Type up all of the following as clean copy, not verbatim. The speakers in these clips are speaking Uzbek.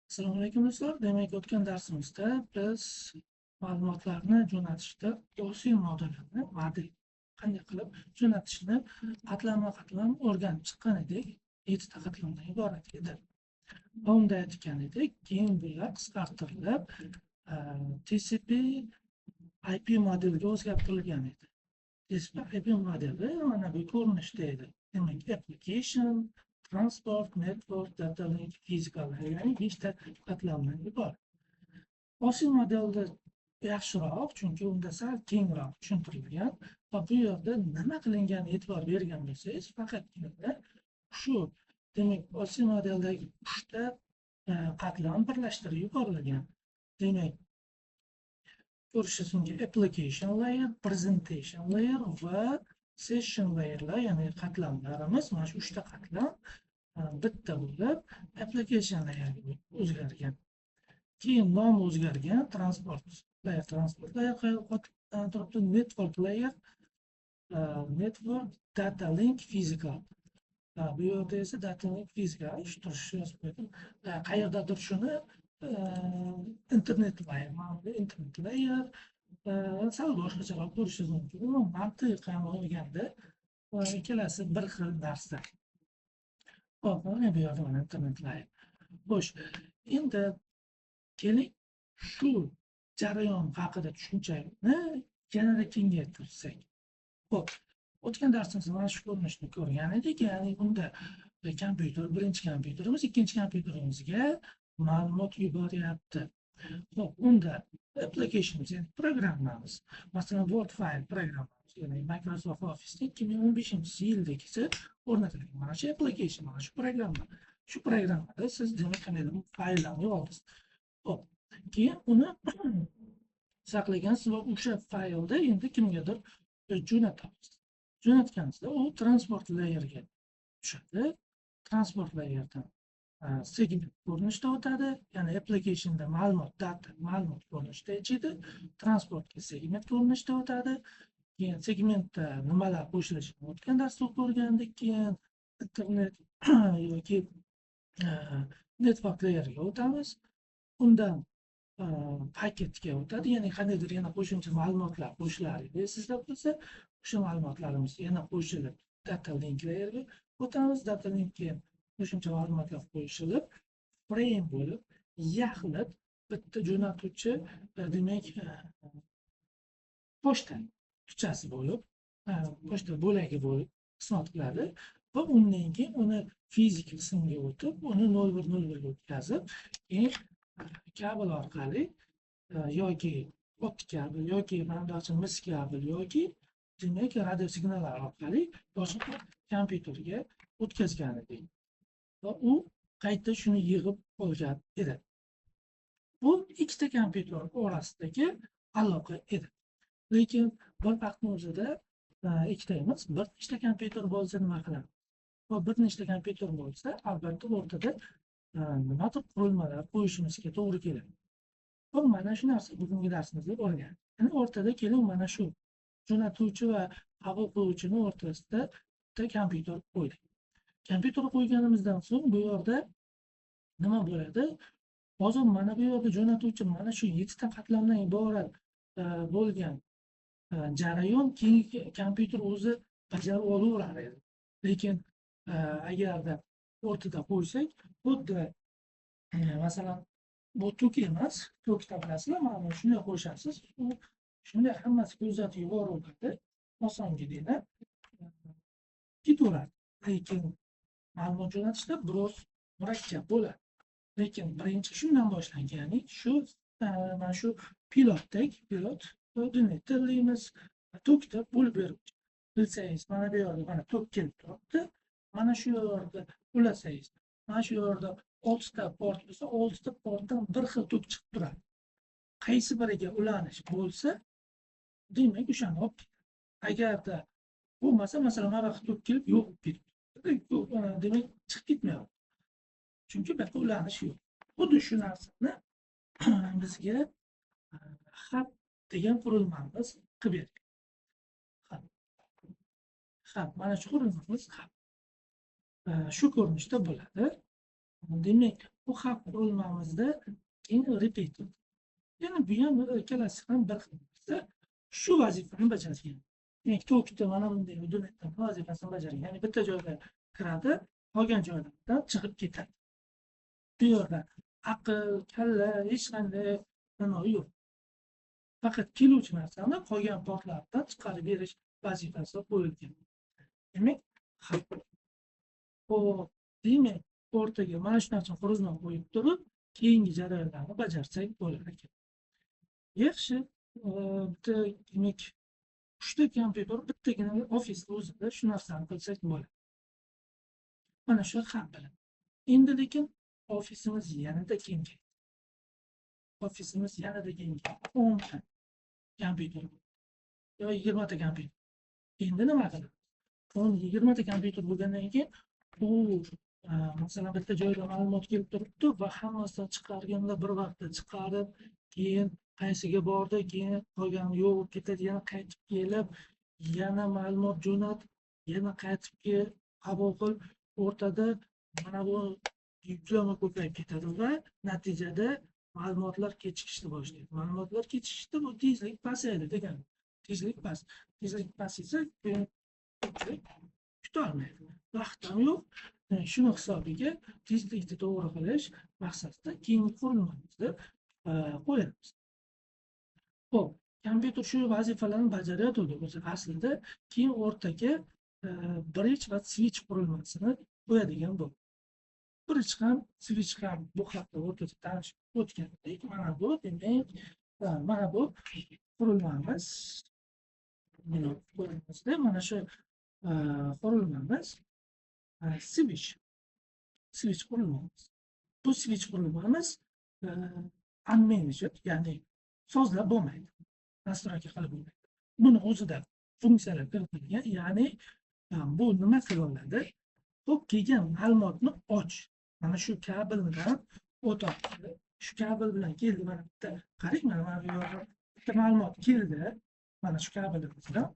Assalomu alaykum, do'stlar. Demak, o'tgan darsimizda biz ma'lumotlarni jo'natishda OSI modelini, model qanday qilib jo'natishni qatlamma-qatlam o'rganib chiqqan edik. 7 ta qatlamdan iborat edi. Va unda aytgan edik, keyin bular qisqartirilib TCP IP modelga o'zgartirilgan edi. TCP IP modeli mana bu ko'rinishda edi. Demak, application, transport, network, data link, physical, ya'ni 5 ta qatlamdan iborat. OSI modelda yaxshiroq, chunki unda sal kengroq tushuntirilgan va bu yerda nima qilinganiga e'tibor bergan bo'lsangiz, faqatgina shu, demak, OSI modeldagi 3 ta qatlam birlashtirib yuborilgan. Demak, ko'rishingiz mumkin, application layer, presentation layer va session layerlar, ya'ni qatlamlarimiz mana shu 3 ta qatlam bitta bo'lib application layerga o'zgargan. Keyin nom o'zgargan, transport layer turibdi, network layer, network, data link, physical. Bu yerda esa data link physical shu turishi yozib qo'ydim. Qayerdadir shuni internet layer, mana bu internet layer sal boshqacharoq ko'rishingiz mumkin. Umuman mantiqan olganda ikkalasi bir xil narsa. Xo'p, mana bu yerda mana internet layer. Xo'sh, endi keling, shu jarayon haqida tushunchani yanada kengaytirsak. Xo'p, o'tgan darsimizda mana shu ko'rinishni ko'rgan edik, ya'ni unda kompyuter, birinchi kompyuterimiz ikkinchi kompyuterimizga ma'lumot yuboryapti. Xo'p, unda applicationimiz, ya'ni programmamiz, masalan, Word fayl programmamiz, ya'ni Microsoft Office'da 2015-yildagisi o'rnatilgan. Mana shu application, mana shu programma. Shu programmada siz, demak, qandaydir fayllarni oldingiz. Xo'p, keyin uni saqlagansiz va o'sha faylda endi kimgadir jo'natasiz. Jo'natganingizda u transport layerga tushadi. Transport layerdan segment ko'rinishda o'tadi, ya'ni applicationda ma'lumot, data, ma'lumot ko'rinishida ichidi, transportga segment ko'rinishida o'tadi. Keyin segmentda nimalar qo'shilishini o'tgan darsda ko'rgandik. Keyin internet yoki network layerga o'tamiz. Undan paketga o'tadi, ya'ni qandaydir yana qo'shimcha ma'lumotlar qo'shilar edi sizda bo'lsa, o'sha ma'lumotlarimiz yana qo'shilib data link layerga o'tamiz. Data linkka qo'shimcha ma'lumotlar qo'shilib, frame bo'lib, yaxlit bitta jo'natuvchi, demak, pochta qutichasi bo'lib, pochta bo'lagi bo'lib xizmat qiladi va undan keyin uni fizik qismga o'tib, uni 0101 ga o'tkazib, keyin kabel orqali yoki optik kabel yoki mana mis kabel yoki, demak, radio signallar orqali boshqa kompyuterga o'tkazgan edik va u qayta shuni yig'ib olgan edi. Bu ikkita kompyuter orasidagi aloqa edi. Lekin bir vaqtni o'zida ikkita emas, bir nechta kompyuter bo'lsa, nima qilamiz? Va bir nechta kompyuter bo'lsa, albatta o'rtada nimadir qurilmalar qo'yishimizga to'g'ri keladi. Va mana shu narsa bugungi darsimizda o'rgandik. Ya'ni o'rtada, keling, mana shu jo'natuvchi va qabul qiluvchini o'rtasida bitta kompyuter qo'ydik. Kompyuter qo'yganimizdan so'ng bu yerda nima bo'ladi? Hozir mana bu yerda jo'natuvchi mana shu yettita qatlamdan iborat bo'lgan jarayon keyingi kompyuter o'zi bajarib olaverar edi. Lekin agarda o'rtada qo'ysak, xuddi masalan, bu tok emas, tokda bilasizlar, mana buni shunday qo'shasiz, u shunday hammasiga uzatib yuboraveradi, osongina ketaveradi. Lekin ma'lumot jo'natishda biroz murakkab bo'ladi. Lekin birinchi shundan boshlangan, ya'ni shu mana shu pilotdek, pilot deymiz, tokda bo'lib beruvchi. Bilsangiz, mana bu yerda mana tok kelib turibdi, mana shu yerda ulasangiz, mana shu yerda oltita port bo'lsa, oltita portdan bir xil tok chiqib turadi. Qaysi biriga ulanish bo'lsa, demak, o'shani olib ketadi. Agarda bo'lmasa, masalan, mana bu tok kelib yo'q bo'lib ketdi, demak, chiqib ketmayapti, chunki bu yoqda ulanish yo'q. Xuddi shu narsani bizga hub degan qurilmamiz qilib bergan. Hub, mana shu qurilmamiz hub shu ko'rinishda bo'ladi. Demak, Bu hub qurilmamizda keyin repeater. Ya'ni bu ham, ikkalasi ham bir xil narsa. Shu vazifani bajargan. Demak, tokda mana bunday jo'natgan vazifasini bajargan. Ya'ni bitta joyda kiradi, qolgan joylardan chiqib ketadi. Bu yerda aql, kalla hech qanday nima yo'q. Faqat keluvchi narsani qolgan portlardan chiqarib berish vazifasi qo'yilgan. Demak, xo'p, demak, o'rtaga mana shu narsani qurilma qo'yib turib, keyingi jarayonlarni bajarsak bo'lar ekan. Yaxshi, bitta, demak, 3ta kompyuter bittagina ofisda o'zida shu narsani qilsak bo'ladi. Mana shu hub bilan. Endi lekin ofisimiz yanada kengaydi. Ofisimiz yanada kengaydi. 10 ta kompyuter yo 20 ta kompyuter. Endi nima qilamiz? 10 20 ta kompyuter bo'lgandan keyin bu, masalan, bitta joyda ma'lumot kelib turibdi va hammasini chiqarganda bir vaqtda chiqarib, keyin qaysiga bordi, keyin qolgani yo'q bo'lib ketadi, yana qaytib kelib, yana ma'lumot jo'nat, yana qaytib kel, qabul qil, o'rtada mana bu yuklama ko'payib ketadi va natijada ma'lumotlar kechikishni boshlaydi. Ma'lumotlar kechikishdi, bu tezlik pasayadi degani. Tezlik past. Tezlik pasaysa, ko'pchilik kutolmaydi. Vaqt ham yo'q. Shuni hisobiga tezlikni to'g'ri qilish maqsadida keyingi qurilmamizni qo'yamiz. Xo'p, kompyuter shu vazifalarni bajarayotgandi o'zi aslida, keyin o'rtaga bridge va switch qurilmasini qo'yadigan bo'ldi. Bridge ham, switch ham bu haqda o'rtacha tanishib o'tgan edik. Mana bu, demak, mana bu qurilmamiz. Buni qo'yamizda, mana shu qurilmamiz switch. Switch qurilmamiz. Bu switch qurilmamiz unmanaged, ya'ni sozlab bo'lmaydi. Настройка qilib bo'lmaydi. Buni o'zida funksiyalar kiritilgan, ya'ni bu nima qila oladi? Xo'p, kelgan ma'lumotni och. Mana shu kabeldan o'tyapti. Shu kabel bilan keldi, mana bitta qarang, mana bu yerda bitta ma'lumot keldi. Mana shu kabelimizdan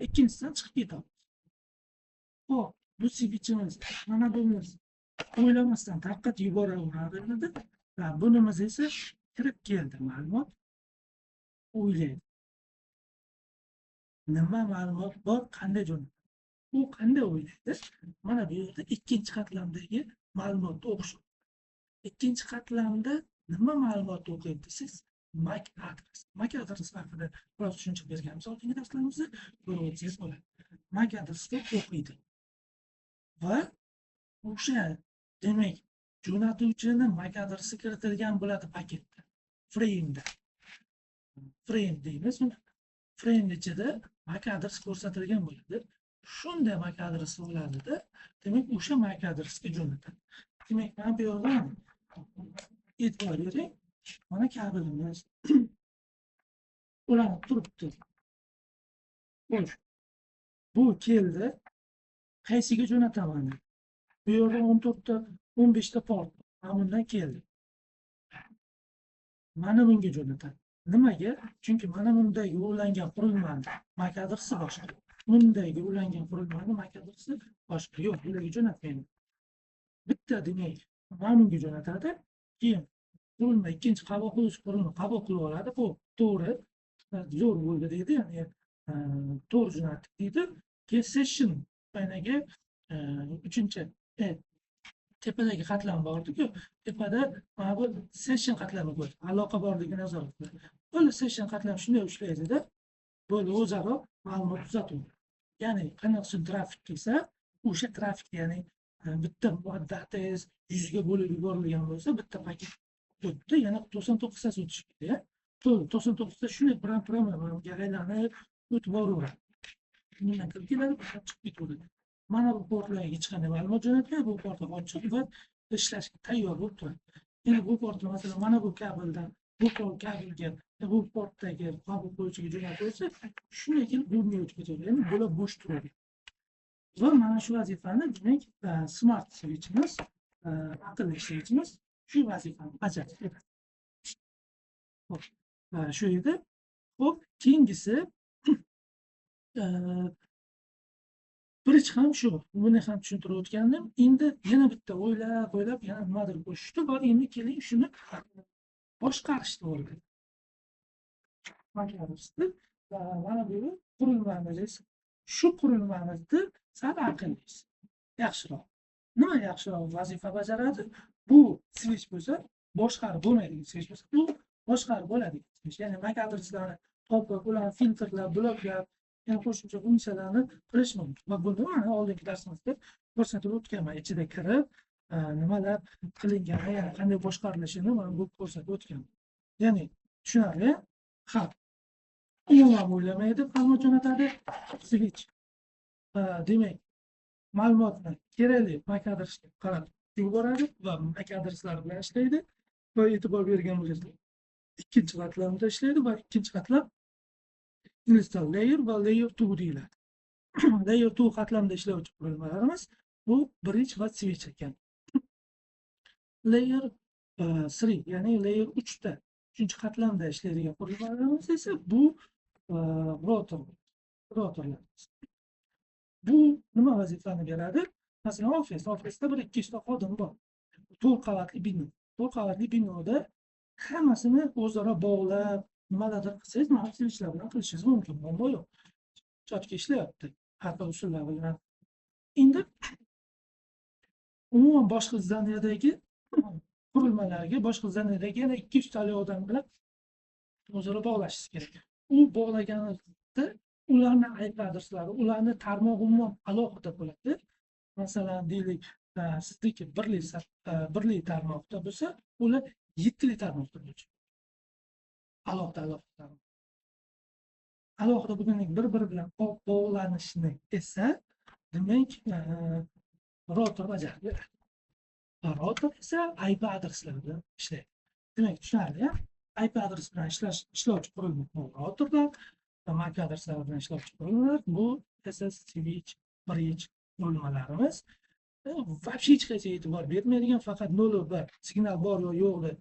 ikkinchisidan chiqib ketyapti. Xo'p, bu switchimiz, mana bunimiz o'ylamasdan tarqatib yuboraveradi va bunimiz esa kirib keldi ma'lumot, o'ylaydi. Nima ma'lumot bor, qanday jo'natadi? U qanday o'ylaydi? Mana bu yerda ikkinchi qatlamdagi ma'lumotni o'qish. Ikkinchi qatlamda nima ma'lumot o'qiydi desangiz, MAC adres. MAC adres haqida biroz tushuncha berganmiz oldingi darslarimizda, ko'rib o'tsangiz bo'ladi. MAC adresni o'qiydi. Va o'sha, demak, jo'natuvchini MAC adresi kiritilgan bo'ladi paketda, frame'da. Frame deymiz buni. Frame ichida MAC adres ko'rsatilgan bo'ladi. Shunday MAC adresi bo'ladida, demak, o'sha MAC adresga jo'natadi. Demak, mana bu yerdan e'tibor bering. Mana kabelimiz ulanib turibdi. Xo'sh. Bu keldi. Qaysiga jo'nataman? Bu yerda 14 ta, 15 ta port. Mana bundan keldi. Mana bunga jo'natadi. Nimaga? Chunki mana bundagi ulangan qurilmani MAC adresi boshqa. Bundagi ulangan qurilmani MAC adresi boshqa. Yo'q, bularga jo'natmayman. Bitta, demak, mana bunga jo'natadi. Keyin qurilma ikkinchi qabul qiluvchi qurilma qabul qilib oladi. Bu to'g'ri, zo'r bo'ldi deydi, ya'ni to'g'ri jo'natdik deydi. Keyin session boyagi uchinchi tepadagi qatlam bordi-ku, tepada mana bu session qatlami bo'ldi. Aloqa borligini nazorat qiladi. Bo'ldi, session qatlam shunday ushlaydida, bo'ldi, o'zaro ma'lumot uzatadi. Ya'ni qanaqasi trafik kelsa, o'sha trafik, ya'ni bitta datangiz 100 ga bo'lib yuborilgan bo'lsa, bitta paket o'tdi, yana 99 tasi o'tishi kerak. To'g'ri, 99 ta shunday biram-biram bunga aylanib o'tib boraveradi. Bundan kirib keladi, bundan chiqib ketaveradi. Mana bu portlarga hech qanday ma'lumot jo'natmaydi, bu portlar ochiq va ishlashga tayyor bo'lib turadi. Endi bu portlar, masalan, mana bu kabeldan bu kabelga, bu portdagi qabul qiluvchiga jo'natilsa, shunday kelib bunga o'tib ketadi. Endi bular bo'sh turadi. Va mana shu vazifani, demak, smart switchimiz, aqlli switchimiz shu vazifani bajarib beradi. Xo'p, shu edi. Xo'p, keyingisi Bridge ham shu, buni ham tushuntirib o'tgandim. Endi yana bitta o'ylab o'ylab yana nimadir qo'shishdi va endi keling, shuni boshqarishni o'rgating. Mana bu qurilmamiz esa, shu qurilmamizni sal aqllisi, yaxshiroq. Nima yaxshiroq vazifa bajaradi? Bu switch bo'lsa, boshqarib bo'lmaydigan switch bo'lsa, bu boshqarib bo'ladigan switch. Ya'ni MAC adreslarni topib, ularni filtrlab, bloklab, yana qo'shimcha funksiyalarni qilish mumkin. Va buni mana oldingi darsimizda ko'rsatib o'tganman. Ichida kirib, nimalar qilingani, ya'ni qanday boshqarilishini mana bu ko'rsatib o'tganman. Ya'ni tushunarli. Hub umuman o'ylamaydi, ma'lumot jo'natadi. Switch, demak, ma'lumotni kerakli MAC adresga qarab yuboradi va MAC adreslar bilan ishlaydi va e'tibor bergan bo'lsangiz, ikkinchi qatlamda ishlaydi va ikkinchi qatlam ingliz tilida layer va layer 2 deyiladi. Layer 2 qatlamda ishlovchi qurilmalarimiz bu bridge va switch ekan. Layer 3, ya'ni layer 3 ta, uchinchi qatlamda ishlaydigan qurilmalarimiz esa bu routerlar. Bu nima vazifani beradi? Masalan, ofis, ofisda bir ikki uchta xodim bor. To'rt qavatli bino. To'rt qavatli binoda hammasini o'zaro bog'lab, nimalardir qilsangiz, mana switchlar bilan qilishingiz mumkin. Muammo yo'q. Чётко ishlayapti har xil usullar bilan. Endi umuman boshqa здания dagi qurilmalarga, boshqa здания dagi yana ikki uchtali odam bilan o'zaro bog'lashingiz kerak. U bog'laganida ularni IP adreslari, ularni tarmog'i umuman alohida bo'ladi. Masalan, deylik, sizniki birli tarmoqda bo'lsa, ular yettili tarmoqda bo'lishi. Alohida alohida tarmoq. Alohida bo'lgandan bir biri bilan bog'lanishni esa, demak, router bajarib beradi. Router esa IP adreslar bilan ishlaydi. Demak, tushunarli, IP adres bilan ishlovchi qurilma bu routerlar va MAC adreslari bilan ishlovchi qurilmalar bu SS, switch, bridge qurilmalarimiz. Вообще hech qaysiga e'tibor bermaydigan, faqat 0 1 signal bor yo yo'q deb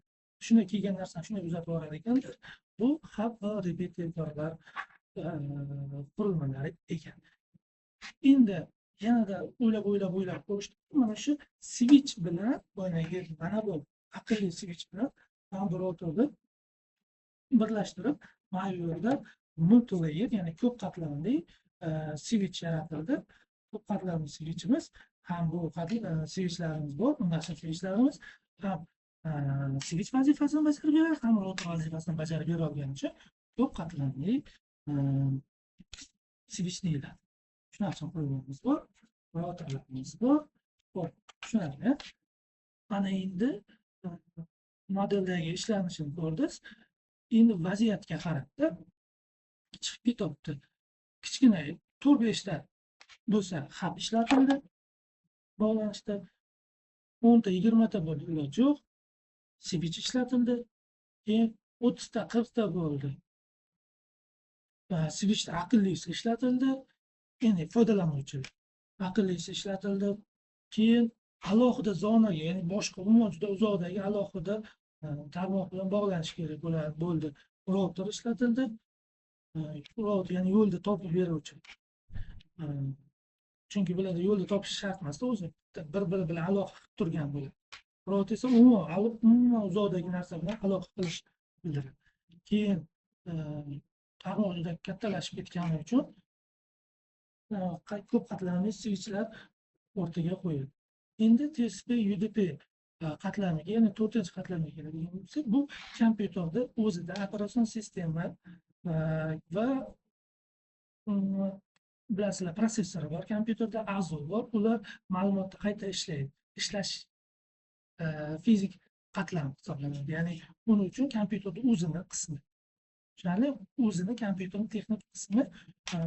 shunday kelgan narsani shunday uzatib yuborar ekanlar. Bu hub va repeaterlar qurilmalari ekan. Endi yanada o'ylab o'ylab o'ylab ko'rishdik. Mana shu switch bilan, boyagi mana bu aqlli switch bilan mana bu routerni birlashtirib, mana bu yerda multilayer, ya'ni ko'p qatlamli switch yaratildi. Ko'p qatlamli switchimiz ham bu switchlarimiz bor, undan switchlarimiz ham switch vazifasini bajarib beradi, ham router vazifasini bajarib bera olgani uchun ko'p qatlamli switch deyiladi. Shunaqa qurilmamiz bor, routerlarimiz bor. Xo'p, tushunarli. Mana endi modeldagi ishlanishini ko'rdingiz. Endi vaziyatga qarabda chiqib ketyapti. Kichkina 4-5 ta bo'lsa, hub ishlatildi bog'lanishda. 10 ta, 20 ta bo'ldi, iloji yo'q. Switch ishlatildi. Keyin 30 ta, 40 ta bo'ldi. Switchda aqllisi ishlatildi. Endi foydalanuvchilar aqllisi ishlatildi. Keyin alohida zonaga, ya'ni boshqa umuman juda uzoqdagi alohida tarmoq bilan bog'lanish kerak bo'ladi bo'ldi. Router ishlatildi. Router, ya'ni yo'lda topib beruvchi. Chunki bularda yo'lda topish shart emasda, o'zi bir biri bilan aloqa qilib turgan bo'ladi. Router esa umuman uzoqdagi narsa bilan aloqa qilish bildiradi. Keyin tarmoq juda kattalashib ketgani uchun ko'p qatlamli switchlar o'rtaga qo'yildi. Endi TCP UDP qatlamiga, ya'ni to'rtinchi qatlamga keladigan bo'lsak, bu kompyuterda o'zida operatsion sistema va bilasizlar, protsessori bor kompyuterda, АЗУ bor, ular ma'lumotni qayta ishlaydi. Ishlash fizik qatlam hisoblanadi. Ya'ni buning uchun kompyuterni o'zini qismi. Tushunarli? O'zini kompyuterning texnik qismi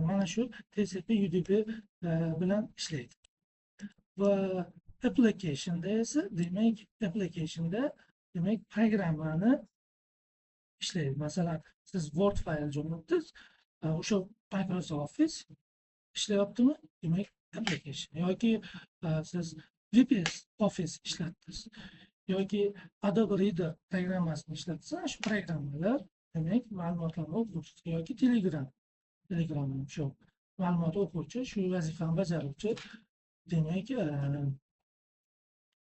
mana shu TCP UDP bilan ishlaydi. Va applicationda esa, demak, applicationda, demak, programmani ishlaydi. Masalan, siz Word fayl jo'natdingiz, o'sha Microsoft Office ishlayaptimi? Demak, application yoki siz WPS Office ishlatdingiz yoki Adobe Reader programmasini ishlatsa, shu programmalar, demak, ma'lumotlarni o'qib yoki Telegram shu Ma'lumot o'quvchi, shu vazifani bajaruvchi, demak,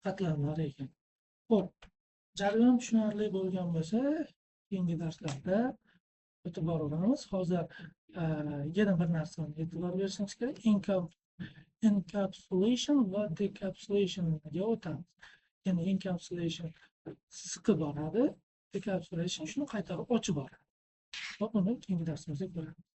qatlamlar ekan. Xo'p, jarayon tushunarli bo'lgan bo'lsa, keyingi darslarda o'tib boraveramiz. Hozir yana bir narsani e'tibor berishimiz kerak. Encapsulation va decapsulationga o'tamiz. Ya'ni encapsulation siqib boradi, decapsulation shuni qaytarib ochib boradi. Va buni keyingi darsimizda ko'ramiz.